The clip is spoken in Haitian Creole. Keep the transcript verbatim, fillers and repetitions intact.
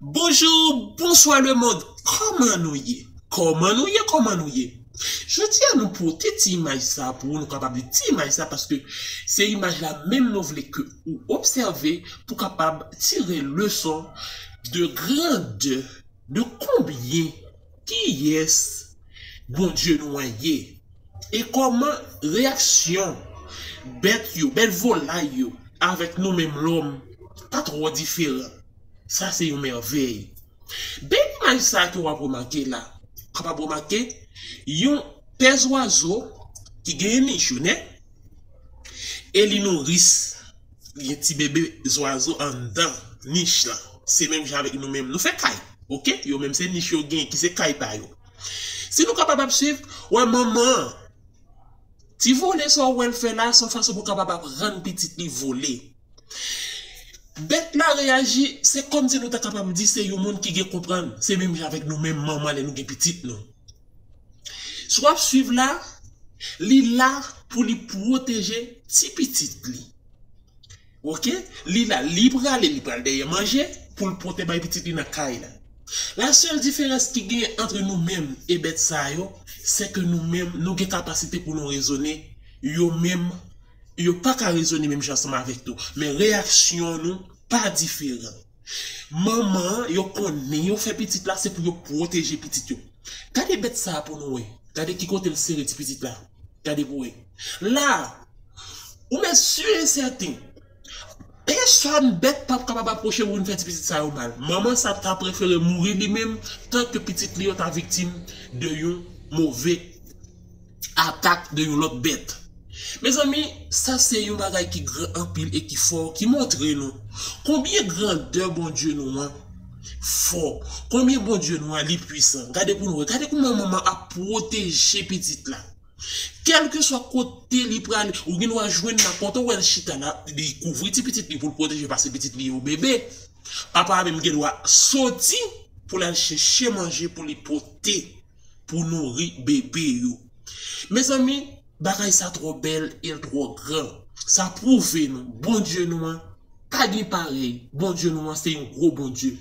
Bonjou, bonswa lemonn. Kòman nou ye? Kòman nou ye? Kòman nou ye? Jodi a nou pote ti imaj sa pou nou kapab li ti imaj sa paske se imaj la menm nou vle ke ou obsève pou kapab tire leson de grandè de konbyen, kiyès Bondye nou an ye. E kòman reyaksyon bèt yo, bèt volay yo avèk nou menm lòm pa twò diferan. Sa se yon mèvèy. Bèl imaj sa ke w ap remake la, w kapab remake yon pè zwazo ki genyen nich yo nè, e li nouris, li gen ti bebe zwazo anndan nich lan. Se menm jan avèk nou menm, nou fè kay, oke? Yo menm se nich yo genyen ki se kay pa yo. Si nou kapab ap swiv, wè manman an, ti vole sa w wè l fè la, se yon fason pou kapab ap rann pitit li vole. Bèt la reyaji, se kòmsi nou ta kapab di se yon moun ki gen konprann. Se menm jan avèk nou menm manman lè nou gen pitit nou. Si w ap swiv la, li la pou li pwoteje ti pitit li. Oke? Li la, li prale, li pral dèyè manje pou l pote bay pitit li nan kay la. La sèl diferans ki genyen ant nou menm e bèt sa yo, se ke nou menm, nou gen kapasite pou nou rezone, yo menm, yo pa ka rezone menm jan ansanm avèk nou. Men reyaksyon nou pa diferan. Manman an, yo konnen yo fè pitit la, se pou yo pwoteje pitit yo. Gade bèt sa a pou nou wè. Gade ki kote l sere ti pitit la. Gade pou wè. La, ou mèt si e sèten, pèsòn bèt p ap kapab apwoche pou vin fè ti pitit sa yo mal. Manman sa ta prefere mouri li menm, tan ke pitit li yo ta viktim de yon move atak de yon lòt bèt. Mezanmi, sa se yon bagay ki gran anpil e ki fò, ki montre nou konbyen grandè Bondye nou an fò, konbyen Bondye nou an li pwisan. Gade pou nou wè, gade kòman manman ap pwoteje pitit la. Kèlkeswa kote li prale, ou gen dwa jwenn nan kote w wè l chita la, li kouvri ti pitit li pou l pwoteje paske pitit li yon bebe. Papa a menm gen dwa soti pou l al chèche manje pou li pote, pou nouri bebe yo. Mezanmi, bagay sa twò bèl e l twò gran. Sa pwouve nou, Bondye nou an pa gen parèy. Bondye nou an se yon gwo Bondye.